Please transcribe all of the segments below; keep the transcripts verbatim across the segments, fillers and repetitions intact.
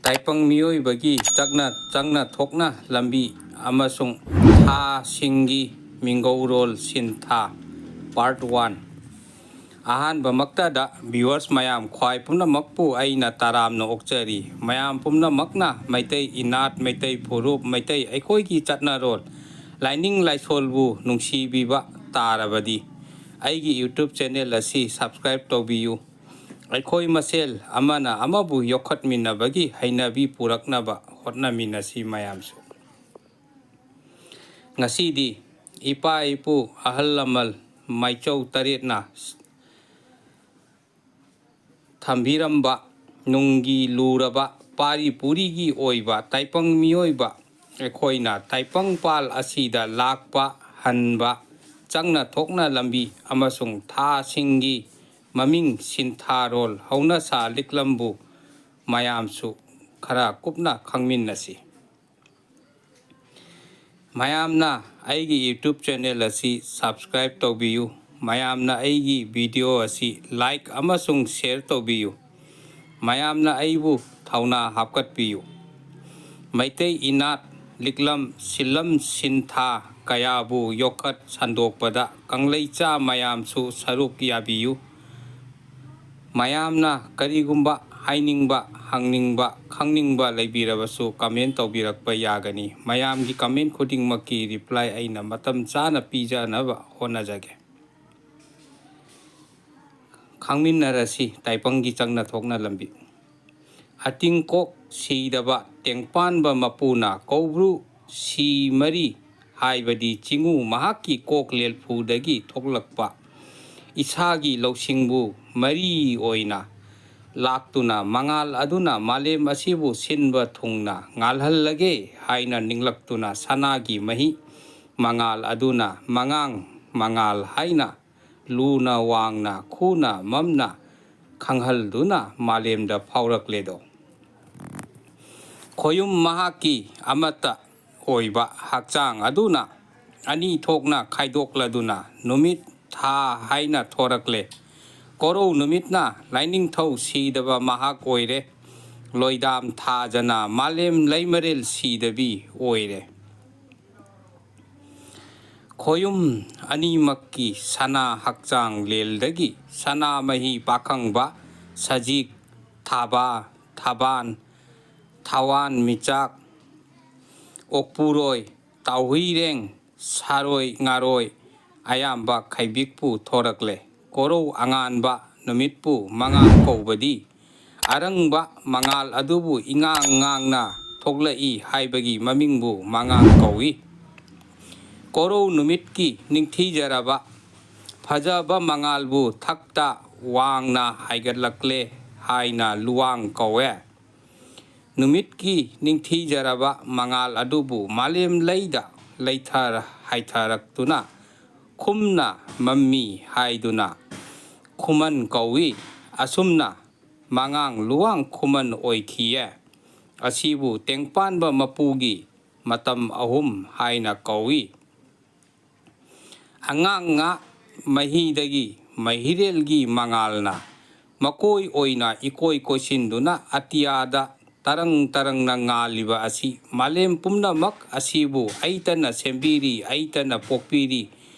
ꯇꯥꯏꯄꯪ ꯃꯤꯑꯣꯏꯕꯒꯤ ꯆꯠꯅ ꯆꯪꯅ ꯊꯣꯛꯅ ꯂꯝꯕꯤ ꯑꯃꯁꯨꯡ ꯊꯥꯁꯤꯡꯒꯤ ꯃꯤꯡꯒꯧꯔꯣꯜ ꯁꯤꯟꯊꯥ, Part One꯫ ꯑꯍꯥꯟꯕꯃꯛꯇꯗ viewers ꯃꯌꯥꯝ ꯈ꯭ꯋꯥꯏ ꯄꯨꯝꯅꯃꯛꯄꯨ ꯑꯩꯅ ꯇꯔꯥꯝꯅ ꯑꯣꯛꯆꯔꯤ꯫ ꯃꯌꯥꯝ ꯄꯨꯝꯅꯃꯛꯅ ꯃꯩꯇꯩ ꯏꯅꯥꯠ, ꯃꯩꯇꯩ ꯐꯨꯔꯨꯞ, ꯃꯩꯇꯩ ꯑꯩꯈꯣꯏꯒꯤ ꯆꯠꯅꯔꯣꯜ, ꯂꯥꯏꯅꯤꯡ ꯂꯥꯏꯁꯣꯜꯕꯨ ꯅꯨꯡꯁꯤꯕꯤꯕ ꯇꯥꯔꯕꯗꯤ ꯑꯩꯒꯤ YouTube channel ꯑꯁꯤ subscribe ꯇꯧꯕꯤꯌꯨ꯫ ꯑꯩꯈꯣꯏ ꯃꯁꯦꯜ ꯑꯃꯅ ꯑꯃꯕꯨ ꯌꯣꯛꯈꯠꯃꯤꯟꯅꯕꯒꯤ ꯍꯩꯅꯕꯤ ꯄꯨꯔꯛꯅꯕ ꯍꯣꯠꯅꯃꯤꯟꯅꯁꯤ ꯃꯌꯥꯝꯁꯨ꯫ ꯉꯁꯤꯗꯤ ꯏꯄꯥ ꯏꯄꯨ ꯑꯍꯜ ꯂꯃꯟ ꯃꯥꯏꯆꯧ ꯇꯔꯦꯠꯅ ꯊꯝꯕꯤꯔꯝꯕ ꯅꯨꯡꯒꯤ ꯂꯨꯔꯕ ꯄꯥꯔꯤ ꯄꯨꯔꯤꯒꯤ ꯑꯣꯏꯕ ꯇꯥꯏꯄꯪ ꯃꯤꯑꯣꯏꯕ ꯑꯩꯈꯣꯏꯅ ꯇꯥꯏꯄꯪ ꯄꯥꯜ ꯑꯁꯤꯗ ꯂꯥꯛꯄ ꯍꯟꯕ, ꯆꯪꯅ ꯊꯣꯛꯅ ꯂꯝꯕꯤ ꯑꯃꯁꯨꯡ ꯊꯥꯁꯤꯡꯒꯤ ꯃꯃꯤꯡ ꯁꯤꯟꯊꯥꯔꯣꯜ ꯍꯧꯅꯁꯥ ꯂꯤꯛꯂꯝꯕꯨ ꯃꯌꯥꯝꯁꯨ ꯈꯔ ꯀꯨꯞꯅ ꯈꯪꯃꯤꯟꯅꯁꯤ꯫ ꯃꯌꯥꯝꯅ ꯑꯩꯒꯤ YouTube channel ꯑꯁꯤ subscribe ꯇꯧꯕꯤꯌꯨ꯫ ꯃꯌꯥꯝꯅ ꯑꯩꯒꯤ video ꯑꯁꯤ like ꯑꯃꯁꯨꯡ share ꯇꯧꯕꯤꯌꯨ꯫ ꯃꯌꯥꯝꯅ ꯑꯩꯕꯨ ꯊꯧꯅꯥ ꯍꯥꯞꯀꯠꯄꯤꯌꯨ꯫ ꯃꯩꯇꯩ ꯏꯅꯥꯠ, ꯂꯤꯛꯂꯝ, ꯁꯤꯜꯂꯝ ꯁꯤꯟꯊꯥ ꯀꯌꯥꯕꯨ ꯌꯣꯛꯈꯠ ꯁꯟꯗꯣꯛꯄꯗ ꯀꯪꯂꯩꯆꯥ ꯃꯌꯥꯝꯁꯨ ꯁꯔꯨꯛ ꯌꯥꯕꯤꯌꯨ꯫ ꯃꯌꯥꯝꯅ ꯀꯔꯤꯒꯨꯝꯕ ꯍꯥꯏꯅꯤꯡꯕ, ꯍꯪꯅꯤꯡꯕ, ꯈꯪꯅꯤꯡꯕ ꯂꯩꯕꯤꯔꯕꯁꯨ comment ꯇꯧꯕꯤꯔꯛꯄ ꯌꯥꯒꯅꯤ꯫ ꯃꯌꯥꯝꯒꯤ comment ꯈꯨꯗꯤꯡꯃꯛꯀꯤ reply ꯑꯩꯅ ꯃꯇꯝ ꯆꯥꯅ ꯄꯤꯖꯅꯕ ꯍꯣꯠꯅꯖꯒꯦ꯫ ꯈꯪꯃꯤꯟꯅꯔꯁꯤ ꯇꯥꯏꯄꯪꯒꯤ ꯆꯪꯅ ꯊꯣꯛꯅ ꯂꯝꯕꯤ꯫ ꯑꯇꯤꯡꯀꯣꯛ ꯁꯤꯗꯕ ꯇꯦꯡꯄꯥꯟꯕ ꯃꯄꯨꯅ ꯀꯧꯕ꯭ꯔꯨ ꯁꯤ ꯃꯔꯤ ꯍꯥꯏꯕꯗꯤ ꯆꯤꯉꯨ ꯃꯍꯥꯛꯀꯤ ꯀꯣꯛ ꯂꯦꯜꯐꯨꯗꯒꯤ ꯊꯣꯛꯂꯛꯄ ꯏꯁꯥꯒꯤ ꯂꯧꯁꯤꯡꯕꯨ ꯃꯔꯤ ꯑꯣꯏꯅ ꯂꯥꯛꯇꯨꯅ ꯃꯉꯥꯜ ꯑꯗꯨꯅ ꯃꯥꯂꯦꯝ ꯑꯁꯤꯕꯨ ꯁꯤꯟꯕ ꯊꯨꯡꯅ ꯉꯥꯜꯍꯜꯂꯒꯦ ꯍꯥꯏꯅ ꯅꯤꯡꯂꯛꯇꯨꯅ ꯁꯅꯥꯒꯤ ꯃꯍꯤ ꯃꯉꯥꯜ ꯑꯗꯨꯅ ꯃꯉꯥꯡ ꯃꯉꯥꯜ ꯍꯥꯏꯅ ꯂꯨꯅ ꯋꯥꯡꯅ ꯈꯨꯅ ꯃꯝꯅ ꯈꯪꯍꯜꯗꯨꯅ ꯃꯥꯂꯦꯝꯗ ꯐꯥꯎꯔꯛꯂꯦꯗꯣ꯫ ꯈꯣꯌꯨꯝ ꯃꯍꯥꯛꯀꯤ ꯑꯃꯠꯇ ꯑꯣꯏꯕ ꯍꯛꯆꯥꯡ ꯑꯗꯨꯅ ꯑꯅꯤ ꯊꯣꯛꯅ ꯈꯥꯏꯗꯣꯛꯂꯗꯨꯅ ꯅꯨꯃꯤꯠ ꯊꯥ ꯍꯥꯏꯅ ꯊꯣꯔꯛꯂꯦ꯫ ꯀꯣꯔꯧ ꯅꯨꯃꯤꯠꯅ ꯂꯥꯏꯅꯤꯡꯊꯧ ꯁꯤꯗꯕ ꯃꯍꯥꯛ ꯑꯣꯏꯔꯦ꯫ ꯂꯣꯏꯗꯥꯝ ꯊꯥꯖꯅ ꯃꯥꯂꯦꯝ ꯂꯩꯃꯔꯦꯜ ꯁꯤꯗꯕꯤ ꯑꯣꯏꯔꯦ꯫ ꯈꯣꯌꯨꯝ ꯑꯅꯤꯃꯛꯀꯤ ꯁꯅꯥ ꯍꯛꯆꯥꯡ ꯂꯦꯜꯗꯒꯤ ꯁꯅꯥꯃꯍꯤ ꯄꯥꯈꯪꯕ, ꯁꯖꯤꯛ, ꯊꯥꯕ, ꯊꯥꯕꯥꯟ, ꯊꯋꯥꯟ ꯃꯤꯆꯥꯛ, ꯑꯣꯛꯄꯨꯔꯣꯏ, ꯇꯥꯎꯍꯨꯏꯔꯦꯡ, ꯁꯥꯔꯣꯏ ꯉꯥꯔꯣꯏ ꯑꯌꯥꯝꯕ ꯈꯩꯕꯤꯛꯄꯨ ꯊꯣꯔꯛꯂꯦ꯫ ꯀꯣꯔꯧ ꯑꯉꯥꯟꯕ ꯅꯨꯃꯤꯠꯄꯨ ꯃꯉꯥꯜ ꯀꯧꯕꯗꯤ ꯑꯔꯪꯕ ꯃꯉꯥꯜ ꯑꯗꯨꯕꯨ ꯏꯉꯥꯡ ꯉꯥꯡꯅ ꯊꯣꯛꯂꯛꯏ ꯍꯥꯏꯕꯒꯤ ꯃꯃꯤꯡꯕꯨ ꯃꯉꯥꯜ ꯀꯧꯏ꯫ ꯀꯣꯔꯧ ꯅꯨꯃꯤꯠꯀꯤ ꯅꯤꯡꯊꯤꯖꯔꯕ ꯐꯖꯕ ꯃꯉꯥꯜꯕꯨ ꯊꯛꯇ ꯋꯥꯡꯅ ꯍꯥꯏꯒꯠꯂꯛꯂꯦ ꯍꯥꯏꯅ ꯂꯨꯋꯥꯡ ꯀꯧꯋꯦ꯫ ꯅꯨꯃꯤꯠꯀꯤ ꯅꯤꯡꯊꯤꯖꯔꯕ ꯃꯉꯥꯜ ꯑꯗꯨꯕꯨ ꯃꯥꯂꯦꯝ ꯂꯩꯗ ꯂꯩꯊꯔ ꯍꯥꯏꯊꯔꯛꯇꯨꯅ ꯈꯨꯝꯅ ꯃꯝꯃꯤ ꯍꯥꯏꯗꯨꯅ ꯈꯨꯃꯟ ꯀꯧꯏ꯫ ꯑꯁꯨꯝꯅ ꯃꯉꯥꯡ ꯂꯨꯋꯥꯡ ꯈꯨꯃꯟ ꯑꯣꯏꯈꯤꯌꯦ꯫ ꯑꯁꯤꯕꯨ ꯇꯦꯡꯄꯥꯟꯕ ꯃꯄꯨꯒꯤ ꯃꯇꯝ ꯑꯍꯨꯝ ꯍꯥꯏꯅ ꯀꯧꯏ꯫ ꯑꯉꯥꯡ ꯉꯥ ꯃꯍꯤꯗꯒꯤ ꯃꯍꯤꯔꯦꯜꯒꯤ ꯃꯉꯥꯜꯅ ꯃꯀꯣꯏ ꯑꯣꯏꯅ ꯏꯀꯣꯏ ꯀꯣꯏꯁꯤꯟꯗꯨꯅ ꯑꯇꯤꯌꯥꯗ ꯇꯔꯪ ꯇꯔꯪꯅ ꯉꯥꯜꯂꯤꯕ ꯑꯁꯤ ꯃꯥꯂꯦꯝ ꯄꯨꯝꯅꯃꯛ ꯑꯁꯤꯕꯨ ꯑꯩꯇꯅ ꯁꯦꯝꯕꯤꯔꯤ, ꯑꯩꯇꯅ ꯄꯣꯛꯄꯤꯔꯤ꯫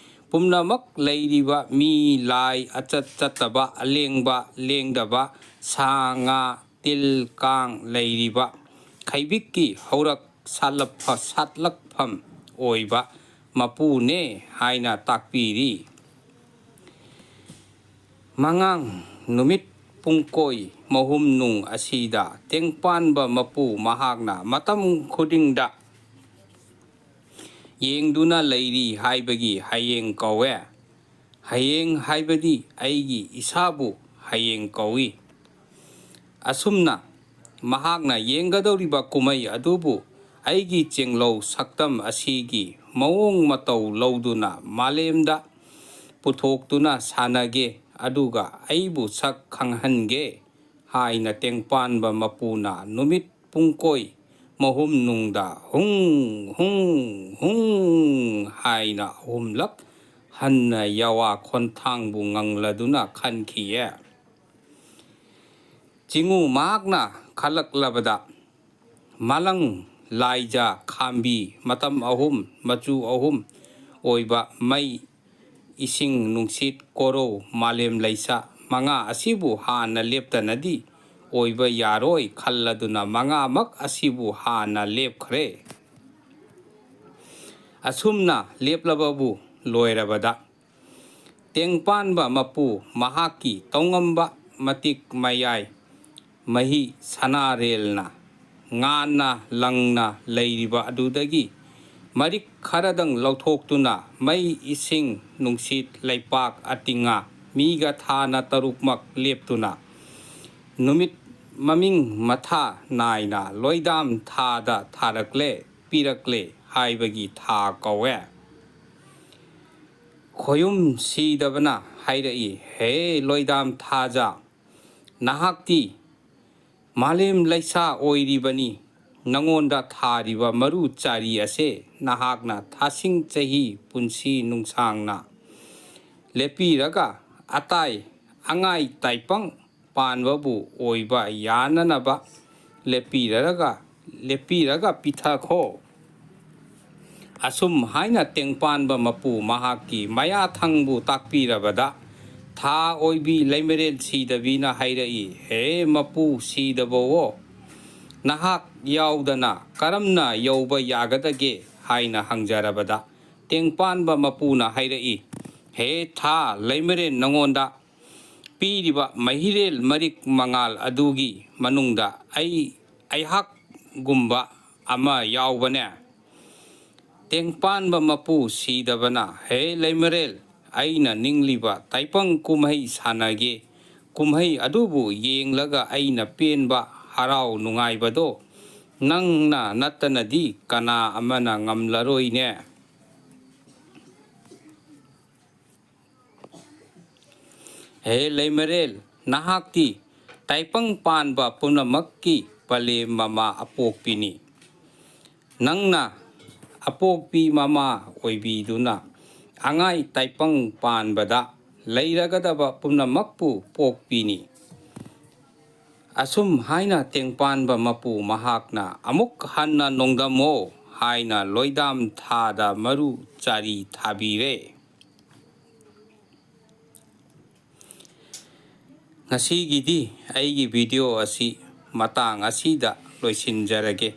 ꯄꯨꯝꯅꯃꯛ ꯂꯩꯔꯤꯕ ꯃꯤ, ꯂꯥꯏ, ꯑꯆꯠ ꯆꯠꯇꯕ, ꯑꯂꯦꯡꯕ, ꯂꯦꯡꯗꯕ, ꯁꯥ, ꯉꯥ, ꯇꯤꯜ, ꯀꯥꯡ ꯂꯩꯔꯤꯕ ꯈꯩꯕꯤꯛꯀꯤ ꯍꯧꯔꯛ ꯁꯥꯠꯂꯛꯐ-, ꯁꯥꯠꯂꯛꯐꯝ ꯑꯣꯏꯕ ꯃꯄꯨꯅꯦ ꯍꯥꯏꯅ ꯇꯥꯛꯄꯤꯔꯤ꯫ ꯃꯉꯥꯡ ꯅꯨꯃꯤꯠ ꯄꯨꯡꯀꯣꯏ ꯃꯍꯨꯝ ꯅꯨꯡ ꯑꯁꯤꯗ ꯇꯦꯡꯄꯥꯟꯕ ꯃꯄꯨ ꯃꯍꯥꯛꯅ ꯃꯇꯝ ꯈꯨꯗꯤꯡꯗ ꯌꯦꯡꯗꯨꯅ ꯂꯩꯔꯤ ꯍꯥꯏꯕꯒꯤ ꯍꯌꯦꯡ ꯀꯧꯋꯦ꯫ ꯍꯌꯦꯡ ꯍꯥꯏꯕꯗꯤ ꯑꯩꯒꯤ ꯏꯁꯥꯕꯨ ꯍꯌꯦꯡ ꯀꯧꯏ꯫ ꯑꯁꯨꯝꯅ ꯃꯍꯥꯛꯅ ꯌꯦꯡꯒꯗꯧꯔꯤꯕ ꯀꯨꯝꯍꯩ ꯑꯗꯨꯕꯨ ꯑꯩꯒꯤ ꯆꯦꯡꯂꯧ ꯁꯛꯇꯝ ꯑꯁꯤꯒꯤ ꯃꯑꯣꯡ ꯃꯇꯧ ꯂꯧꯗꯨꯅ ꯃꯥꯂꯦꯝꯗ ꯄꯨꯊꯣꯛꯇꯨꯅ ꯁꯥꯟꯅꯒꯦ, ꯑꯗꯨꯒ ꯑꯩꯕꯨ ꯁꯛ ꯈꯪꯍꯟꯒꯦ ꯍꯥꯏꯅ ꯇꯦꯡꯄꯥꯟꯕ ꯃꯄꯨꯅ ꯅꯨꯃꯤꯠ ꯄꯨꯡꯀꯣꯏ ꯃꯍꯨꯝ ꯅꯨꯡꯗ ꯍꯨꯡ ꯍꯨꯡ ꯍꯨꯡ ꯍꯥꯏꯅ ꯑꯍꯨꯝꯂꯛ ꯍꯟꯅ ꯌꯥꯋꯥ ꯈꯣꯟꯊꯥꯡꯕꯨ ꯉꯪꯂꯗꯨꯅ ꯈꯟꯈꯤꯌꯦ꯫ ꯆꯤꯡꯉꯨ ꯃꯍꯥꯛꯅ ꯈꯜꯂꯛꯂꯕꯗ, ꯃꯥꯂꯪ, ꯂꯥꯏꯖ, ꯈꯥꯝꯕꯤ, ꯃꯇꯝ ꯑꯍꯨꯝ, ꯃꯆꯨ ꯑꯍꯨꯝ ꯑꯣꯏꯕ ꯃꯩ, ꯏꯁꯤꯡ, ꯅꯨꯡꯁꯤꯠ, ꯀꯣꯔꯧ, ꯃꯥꯂꯦꯝ ꯂꯩꯁꯥ ꯃꯉꯥ ꯑꯁꯤꯕꯨ ꯍꯥꯟꯅ ꯂꯦꯞꯇꯅꯗꯤ ꯑꯣꯏꯕ ꯌꯥꯔꯣꯏ ꯈꯜꯂꯗꯨꯅ ꯃꯉꯥꯃꯛ ꯑꯁꯤꯕꯨ ꯍꯥꯟꯅ ꯂꯦꯞꯈ꯭ꯔꯦ꯫ ꯑꯁꯨꯝꯅ ꯂꯦꯞꯂꯕꯕꯨ ꯂꯣꯏꯔꯕꯗ, ꯇꯦꯡꯄꯥꯟꯕ ꯃꯄꯨ ꯃꯍꯥꯛꯀꯤ ꯇꯧꯉꯝꯕ ꯃꯇꯤꯛ ꯃꯌꯥꯏ ꯃꯍꯤ ꯁꯅꯥꯔꯦꯜꯅ ꯉꯥꯟꯅ ꯂꯪꯅ ꯂꯩꯔꯤꯕ ꯑꯗꯨꯗꯒꯤ ꯃꯔꯤꯛ ꯈꯔꯗꯪ ꯂꯧꯊꯣꯛꯇꯨꯅ ꯃꯩ, ꯏꯁꯤꯡ, ꯅꯨꯡꯁꯤꯠ, ꯂꯩꯄꯥꯛ, ꯑꯇꯤꯉꯥ, ꯃꯤꯒ ꯊꯥꯅ ꯇꯔꯨꯛꯃꯛ ꯂꯦꯞꯇꯨꯅ ꯅꯨꯃꯤꯠ ꯃꯃꯤꯡ ꯃꯊꯥ ꯅꯥꯏꯅ ꯂꯣꯏꯗꯥꯝ ꯊꯥꯗ ꯊꯥꯔꯛꯂꯦ, ꯄꯤꯔꯛꯂꯦ ꯍꯥꯏꯕꯒꯤ ꯊꯥ ꯀꯧꯋꯦ꯫ ꯈꯣꯌꯨꯝ ꯁꯤꯗꯕꯅ ꯍꯥꯏꯔꯛꯏ, "ꯍꯦ ꯂꯣꯏꯗꯥꯝ ꯊꯥꯖ, ꯅꯍꯥꯛꯇꯤ ꯃꯥꯂꯦꯝ ꯂꯩꯁꯥ ꯑꯣꯏꯔꯤꯕꯅꯤ꯫ ꯅꯉꯣꯟꯗ ꯊꯥꯔꯤꯕ ꯃꯔꯨ ꯆꯥꯔꯤ ꯑꯁꯦ ꯅꯍꯥꯛꯅ ꯊꯥꯁꯤꯡ ꯆꯍꯤ ꯄꯨꯟꯁꯤ ꯅꯨꯡꯁꯥꯡꯅ ꯂꯦꯞꯄꯤꯔꯒ ꯑꯇꯥꯏ ꯑꯉꯥꯏ ꯇꯥꯏꯄꯪ ꯄꯥꯟꯕꯕꯨ ꯑꯣꯏꯕ ꯌꯥꯅꯅꯕ ꯂꯦꯞꯄꯤꯔꯒ, ꯂꯦꯞꯄꯤꯔꯒ ꯄꯤꯊꯈꯣ"꯫ ꯑꯁꯨꯝ ꯍꯥꯏꯅ ꯇꯦꯡꯄꯥꯟꯕ ꯃꯄꯨ ꯃꯍꯥꯛꯀꯤ ꯃꯌꯥꯊꯪꯕꯨ ꯇꯥꯛꯄꯤꯔꯕꯗ, ꯊꯥ ꯑꯣꯏꯕꯤ ꯂꯩꯃꯔꯦꯟ ꯁꯤꯗꯕꯤꯅ ꯍꯥꯏꯔꯛꯏ, "ꯍꯦ ꯃꯄꯨ ꯁꯤꯗꯕꯋꯣ, ꯅꯍꯥꯛ ꯌꯥꯎꯗꯅ ꯀꯔꯝꯅ ꯌꯧꯕ ꯌꯥꯒꯗꯒꯦ?" ꯍꯥꯏꯅ ꯍꯪꯖꯔꯕꯗ, ꯇꯦꯡꯄꯥꯟꯕ ꯃꯄꯨꯅ ꯍꯥꯏꯔꯛꯏ, "ꯍꯦ ꯊꯥ ꯂꯩꯃꯔꯦꯟ, ꯅꯉꯣꯟꯗ ꯄꯤꯔꯤꯕ ꯃꯍꯤꯔꯦꯜ ꯃꯔꯤꯛ ꯃꯉꯥꯜ ꯑꯗꯨꯒꯤ ꯃꯅꯨꯡꯗ ꯑꯩ, ꯑꯩꯍꯥꯛꯀꯨꯝꯕ ꯑꯃ ꯌꯥꯎꯕꯅꯦ꯫ ꯇꯦꯡꯄꯥꯟꯕ ꯃꯄꯨ ꯁꯤꯗꯕꯅ, ꯍꯦ ꯂꯩꯃꯔꯦꯜ, ꯑꯩꯅ ꯅꯤꯡꯂꯤꯕ ꯇꯥꯏꯄꯪ ꯀꯨꯝꯍꯩ ꯁꯥꯟꯅꯒꯦ꯫ ꯀꯨꯝꯍꯩ ꯑꯗꯨꯕꯨ ꯌꯦꯡꯂꯒ ꯑꯩꯅ ꯄꯦꯟꯕ, ꯍꯔꯥꯎ ꯅꯨꯡꯉꯥꯏꯕꯗꯣ ꯅꯪꯅ ꯅꯠꯇꯅꯗꯤ ꯀꯅꯥ ꯑꯃꯅ ꯉꯝꯂꯔꯣꯏꯅꯦ"꯫ ꯍꯦ ꯂꯩꯃꯔꯦꯜ, ꯅꯍꯥꯛꯇꯤ ꯇꯥꯏꯄꯪ ꯄꯥꯟꯕ ꯄꯨꯝꯅꯃꯛꯀꯤ ꯄꯂꯦꯝ ꯃꯃꯥ ꯑꯄꯣꯛꯄꯤꯅꯤ꯫ ꯅꯪꯅ ꯑꯄꯣꯛꯄꯤ ꯃꯃꯥ ꯑꯣꯏꯕꯤꯗꯨꯅ ꯑꯉꯥꯏ ꯇꯥꯏꯄꯪ ꯄꯥꯟꯕꯗ ꯂꯩꯔꯒꯗꯕ ꯄꯨꯝꯅꯃꯛꯄꯨ ꯄꯣꯛꯄꯤꯅꯤ꯫ ꯑꯁꯨꯝ ꯍꯥꯏꯅ ꯇꯦꯡꯄꯥꯟꯕ ꯃꯄꯨ ꯃꯍꯥꯛꯅ ꯑꯃꯨꯛ ꯍꯟꯅ ꯅꯣꯡꯗꯝꯃꯣ ꯍꯥꯏꯅ ꯂꯣꯏꯗꯥꯝ ꯊꯥꯗ ꯃꯔꯨ ꯆꯥꯔꯤ ꯊꯥꯕꯤꯔꯦ꯫ ꯉꯁꯤꯒꯤꯗꯤ ꯑꯩꯒꯤ video ꯑꯁꯤ ꯃꯇꯥꯡ ꯑꯁꯤꯗ ꯂꯣꯏꯁꯤꯟꯖꯔꯒꯦ꯫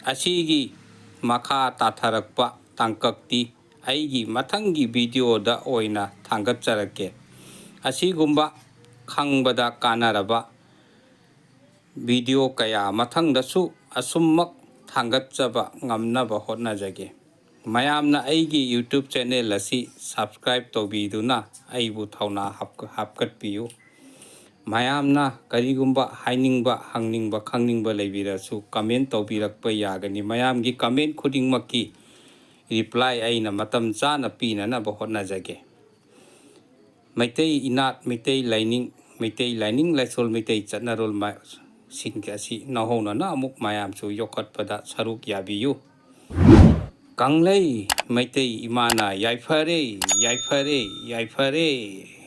ꯑꯁꯤꯒꯤ ꯃꯈꯥ ꯇꯥꯊꯔꯛꯄ ꯇꯥꯡꯀꯛꯇꯤ ꯑꯩꯒꯤ ꯃꯊꯪꯒꯤ videoꯗ ꯑꯣꯏꯅ ꯊꯥꯡꯒꯠꯆꯔꯛꯀꯦ꯫ ꯑꯁꯤꯒꯨꯝꯕ ꯈꯪꯕꯗ ꯀꯥꯟꯅꯔꯕ video ꯀꯌꯥ ꯃꯊꯪꯗꯁꯨ ꯑꯁꯨꯝꯃꯛ ꯊꯥꯡꯒꯠꯆꯕ ꯉꯝꯅꯕ ꯍꯣꯠꯅꯖꯒꯦ꯫ ꯃꯌꯥꯝꯅ ꯑꯩꯒꯤ YouTube channel ꯑꯁꯤ subscribe ꯇꯧꯕꯤꯗꯨꯅ ꯑꯩꯕꯨ ꯊꯧꯅꯥ ꯍꯥꯞ-, ꯍꯥꯞꯀꯠꯄꯤꯌꯨ꯫ ꯃꯌꯥꯝꯅ ꯀꯔꯤꯒꯨꯝꯕ ꯍꯥꯏꯅꯤꯡꯕ, ꯍꯪꯅꯤꯡꯕ, ꯈꯪꯅꯤꯡꯕ ꯂꯩꯕꯤꯔꯁꯨ comment ꯇꯧꯕꯤꯔꯛꯄ ꯌꯥꯒꯅꯤ꯫ ꯃꯌꯥꯝꯒꯤ comment ꯈꯨꯗꯤꯡꯃꯛꯀꯤ reply ꯑꯩꯅ ꯃꯇꯝ ꯆꯥꯅ ꯄꯤꯅꯅꯕ ꯍꯣꯠꯅꯖꯒꯦ꯫ ꯃꯩꯇꯩ ꯏꯅꯥꯠ, ꯃꯩꯇꯩ ꯂꯥꯏꯅꯤꯡ, ꯃꯩꯇꯩ ꯂꯥꯏꯅꯤꯡ ꯂꯥꯏꯁꯣꯜ, ꯃꯩꯇꯩ ꯆꯠꯅꯔꯣꯜ ꯃ-, ꯁꯤꯡ ꯑꯁꯤ ꯅꯧꯍꯧꯅꯅ ꯑꯃꯨꯛ ꯃꯌꯥꯝꯁꯨ ꯌꯣꯛꯈꯠꯄꯗ ꯁꯔꯨꯛ ꯌꯥꯕꯤꯌꯨ꯫ ꯀꯪꯂꯩ ꯃꯩꯇꯩ ꯏꯃꯥꯅ ꯌꯥꯏꯐꯔꯦ, ꯌꯥꯏꯐꯔꯦ, ꯌꯥꯏꯐꯔꯦ꯫